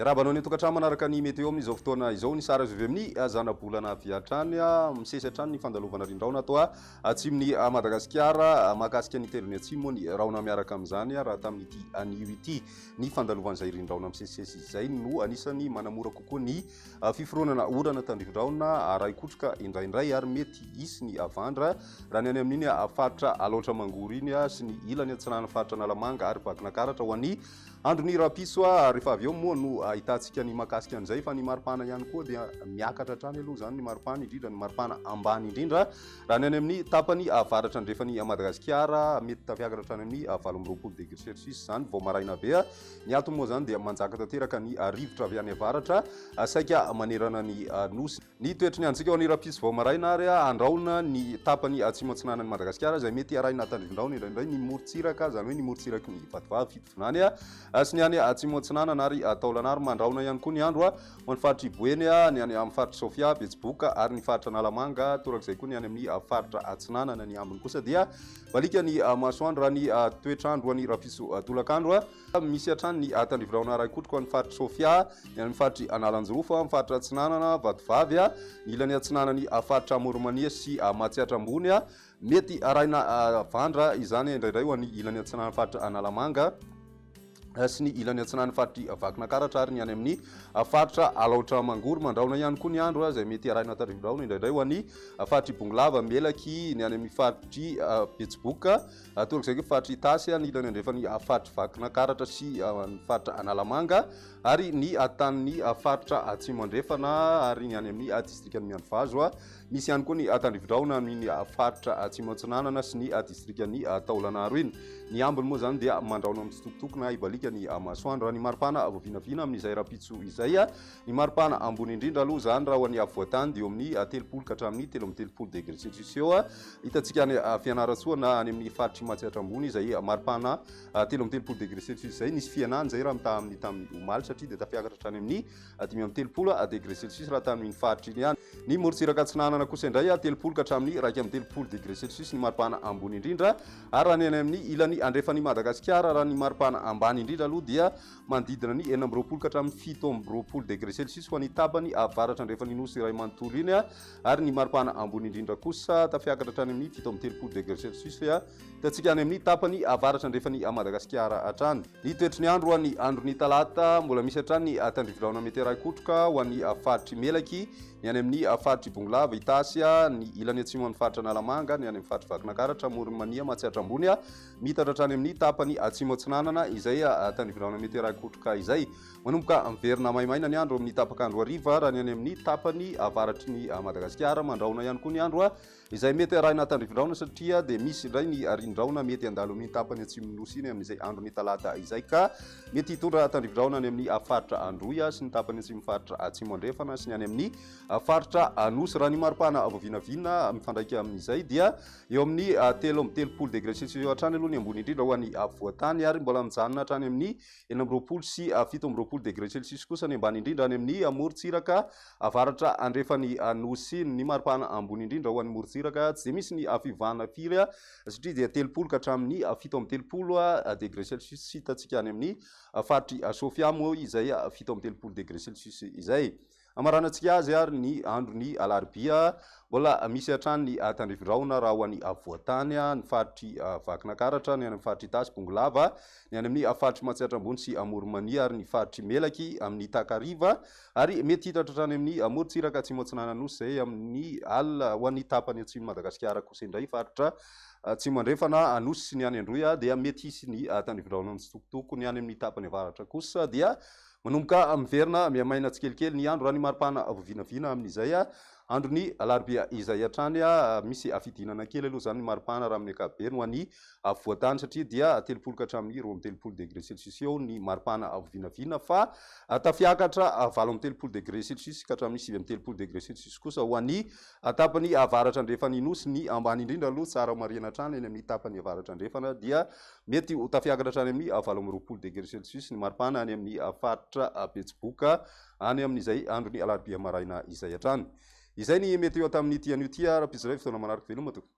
Miarahaba anao any an-tokantrano manaraka ny météo amin'izao fotoana izao. Ny sary azo avy amin'ny zanabolana avy hatrany. Misesy hatrany ny fandalovana rindraona ato atsimon'i Madagasikara. Mahakasika ny tendrony atsimo moa ny rahona miaraka amin'izany raha tamin'ity anio ity. Ny fandalovan'izay rindraona misesisesy izay no anisan'ny manamora kokoa ny fiforonana orana tandrifin-drahona arahi-kotroka indraindray ary mety hisy ny havandra raha ny any amin'iny faritra Alaotra Mangoro iny sy ny ilany atsinanan'ny faritra Analamanga ary Vakinakaratra ho an'ny Andron'ny rahampitso a, rehefa avy eo moa no ahitantsika ny mahakasika an'izay fa ny maripana ihany koa dia miakatra hatrany aloha izany ny maripana, indrindra ny maripana ambany indrindra raha ny any amin'ny tapany avaratra andrefan'i Madagasikara, mety tafiakatra hatrany amin'ny 28 degré celsius izany vao maraina be. Ny antony moa izany dia manjaka tanteraka ny rivotra avy any avaratra saika manerana ny nosy. Ny toetry ny androntsika ho an'ny rahampitso vao maraina ary andrahona ny tapany atsimo atsinanan'i Madagasikara izay mety arahina tandrifindrahona indraindray ny morontsiraka, izany hoe ny morontsiraky ny Vatovavy, Fitovinany sy ny any atsimo atsinanana ary Taolagnaro. Mandrahona ihany koa ny andro ho an'ny faritr'i Boeny, ny any amin'ny faritr'i Sofia, Betsiboka ary ny faritra Analamanga, torak'izay koa ny any amin'ny faritra Atsinanana. Ny ambiny kosa dia baliaka ny masoandro raha ny toetr'andro ho an'ny rahampitso tolakandro. Misy hatrany ny tandrivirahona Raikotroko any faritr'i Sofia, ny any amin'ny faritr'i Analanjirofo, amin'ny faritra Atsinanana, Vatovavy, ny ilany atsinanan'ny faritra Amoron'i-Mania sy Matsiatra Ambony. Mety arahina havandra izany indraindray ho an'ny ilany atsinanan'ny faritra Analamanga sy ny ilany atsinanan'ny faritr'i Vakinankaratra ary ny any amin'ny faritra Alaotra Mangoro. Mandrahona ihany koa ny andro izay mety arahina tandrivirahona indraindray ho an'ny faritr'i Bongolava, Melaky, ny any amin'ny faritr'i Betsiboka. Torak'izay koa faritra Itasy, ny ilany andrefan'ny faritr'i Vakinankaratra sy ny faritra Analamanga ary ny tanin'ny faritra Atsimo Andrefana ary ny any amin'ny distrikan'i Miandrivazo. Misy ihany koa ny tandrifindrahona amin'iny faritra Atsimo Atsinanana sy ny distrikan'i Taolagnaro iny. Ny ambiny moa izany dia mandrahona mitsitokotoko na hibaliaka ny masoandro. Raha ny maripana voavinavina amin'izay rahampitso izay, Ny maripana ambony indrindra aloha izany raha ho an'ny afovoan-tany dia eo amin'ny 30 ka hatramin'ny 33 degré celsius eo. Hitantsika any Fianarantsoa na any amin'ny faritr'i Matsiatra Ambony izay maripana 33 degré celsius izay. Nisy fihenany izay raha mitaha amin'ny tamin'ny omaly satria dia tafiakatra hatrany amin'ny 35 degré celsius raha tamin'iny faritra iny ihany. Ny morontsiraka atsinanana kosa indray 30 ka hatramin'ny 31 degré celsius ny maripana ambony indrindra ary raha ny any amin'ny ilany andrefan'i Madagasikara raha ny maripana ambany indrindra aloha dia Manodidina ny 26 ka hatramin'ny 27 degré celsius ho an'ny tapany avaratra andrefan'ny Nosy iray manontolo iny ary ny maripana ambony indrindra kosa tafiakatra hatrany amin'ny 37 degré celsius hitantsika any amin'ny tapany avaratra andrefan'i Madagasikara hatrany. Ny toetry ny andro ho an'ny andron'ny talata, mbola misy hatrany ny tandrivirahona mety harahi-kotroka ho an'ny faritr'i Melaky, ny any amin'ny faritr'i Bongolava, Itasy, ny ilany atsimo amin'ny faritra Analamanga, ny any amin'ny faritr'i Vakinankaratra, Amoron'i Mania, Matsiatra Ambony, Miitatra hatrany amin'ny tapany atsimo atsinanana izay tanivirahona meteora-kotroka izay. Manomboka miverina maimaina ny andro amin'ny tapak'andro hariva raha ny any amin'ny tapany avaratry ny Madagasikara. Mandrahona ihany koa ny andro izay mety arahina tandrifindrahona satria dia misy indray ny rindrahona mety handalo amin'iny tapany atsimon'ny Nosy iny amin'izay andron'ny talata izay ka mety hitondra tandrifindrahona any amin'ny faritra Androy sy ny tapany atsimon'ny faritra Atsimo Andrefana sy ny any amin'ny faritra Anosy. Raha ny maripana voavinavina mifandraika amin'izay dia Eo amin'ny 33 degré celsius eo hatrany aloha ny ambony indrindra ho an'ny afovoan-tany ary mbola mijanona hatrany amin'ny 26 sy 27 degré celsius kosa ny ambany indrindra any amin'ny morontsiraka avaratra andrefan'ny Nosy. Ny maripana ambony indrindra ho an'ny morontsiraka tsy dia misy ny fiovana firy satria dia 30 ka hatramin'ny 37 degré celsius hitantsika any amin'ny faritr'i Sofia moa izay 37 degré celsius izay. Hamaranantsika azy ary ny andron'ny alarobia. Mbola misy hatrany ny tandrifindrahona raha ho an'ny afovoan-tany, ny faritr'i Vakinakaratra, ny any amin'ny faritr'i Itasy, Bongolava, ny any amin'ny faritr'i Matsiatra Ambony sy Amoron'i Mania ary ny faritr'i Melaky amin'ny takariva ary mety hiitatra hatrany amin'ny morontsiraka atsimo atsinanan'ny Nosy izay amin'ny alina. Ho an'ny tapany atsimon'i Madagasikara kosa indray, faritra atsimo andrefana, Anosy sy ny any Androy dia mety hisy ny tandrifindrahona mitsitokotoko, ny any amin'ny tapany avaratra kosa dia Manomboka miverina mihamaina tsikelikely ny andro raha ny maripana voavinavina amin'izay andron'ny alarobia izay hatrany. Misy fidinana kely aloha izany ny maripana raha amin'ny ankapobeny ho an'ny afovoan-tany satria dia 30 ka hatramin'ny 32 degré celsius eo ny maripana voavinavina fa tafiakatra 38 degré celsius ka hatramin'ny 39 degré celsius kosa ho an'ny tapany avaratra andrefan'ny Nosy. Ny ambany indrindra aloha tsara marihana hatrany eny amin'ny tapany avaratra andrefana dia Mety ho tafiakatra hatrany amin'ny 28 degré celsius ny maripana any amin'ny faritra Betsiboka any amin'izay andron'ny alarobia maraina izay hatrany. Izay ny météo tamin'ity anio ity ary mpijery fotoana manaraka veloma tompoko.